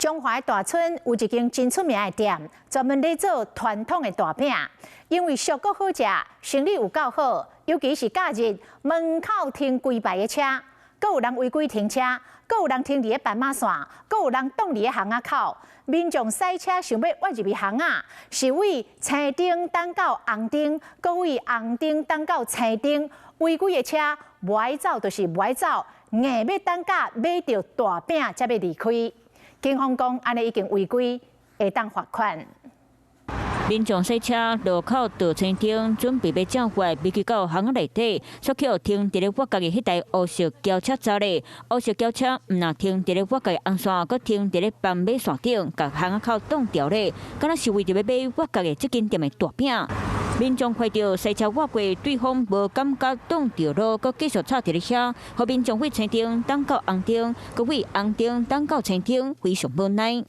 彰化大村有一間真出名的店，專門咧做傳統的大餅。因為俗閣好食，生理有夠好，尤其是假日門口停規排的車，閣有人違規停車，閣有人停佇咧斑馬線，閣有人擋佇咧巷仔口。民眾駛車想欲挖入去巷仔，是為青燈等到紅燈，閣為紅燈等到青燈，違規的車無愛走就是無愛走，硬欲等甲買著大餅才欲離開。警方講，按呢已經違規，會當罰款。民眾駛車路口著青燈，準備欲正法，欲去到巷仔內底，煞予停佇咧挖角的彼台烏色轎車閘咧。烏色轎車毋但停佇咧挖角的紅線，閣停佇咧斑馬線頂，共巷仔口擋牢咧，敢若是為著欲買挖角的這間店的大餅。民眾看著駛車挖過，對方無感覺擋著路，閣繼續插佇咧遐，予民眾為青燈等到紅燈，閣為紅燈等到青燈，非常無奈。定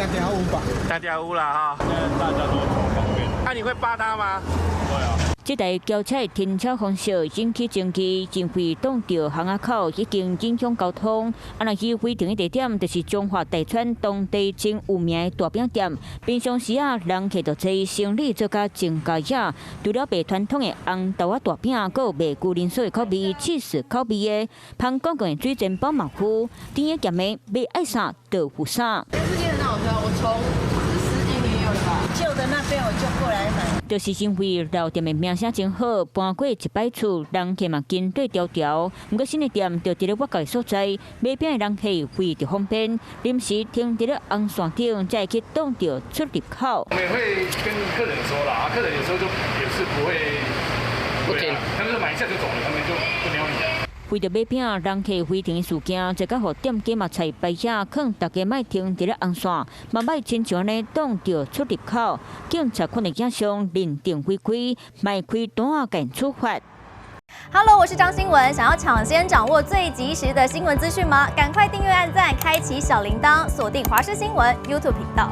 定有吧？定定有啦哈。現在大家都圖方便。那你會扒他嗎？會啊。這台轎車的停車方式引起爭議，認為擋著巷仔口已經影響交通。啊，若伊違停的地點就是彰化大村當地真有名的大餅店。平常時啊，人客就濟，生理做甲真佳雅。除了賣傳統的紅豆仔大餅，閣有賣牛奶酥的口味、起司口味的。芳廣廣的水煎包嘛有，甜的鹹的，欲愛啥就有啥。這間很好吃，我從十幾年有了吧，舊的那邊我就過來買。就是因為老店的名聲真好，搬過一擺厝，人客嘛跟綴牢牢。毋過新的店就佇咧挖角的所在，買餅的人客非常方便，臨時停佇咧紅線頂，才會去擋著出入口。我們也會跟客人說啦，客人有時候就也是不會不聽，他們就買一下就走了，他們就不鳥你。為著買餅，人客違停的事件，這閣予店家嘛揣牌仔，勸大家莫停佇咧紅線，嘛莫親像按呢擋著出入口。警察看著影像，認定違規，莫開單仔共處罰。 Hello，我是張新文，想要搶先掌握最及時的新聞資訊嗎？趕快訂閱、按讚、開啟小鈴鐺，鎖定華視新聞 YouTube 頻道。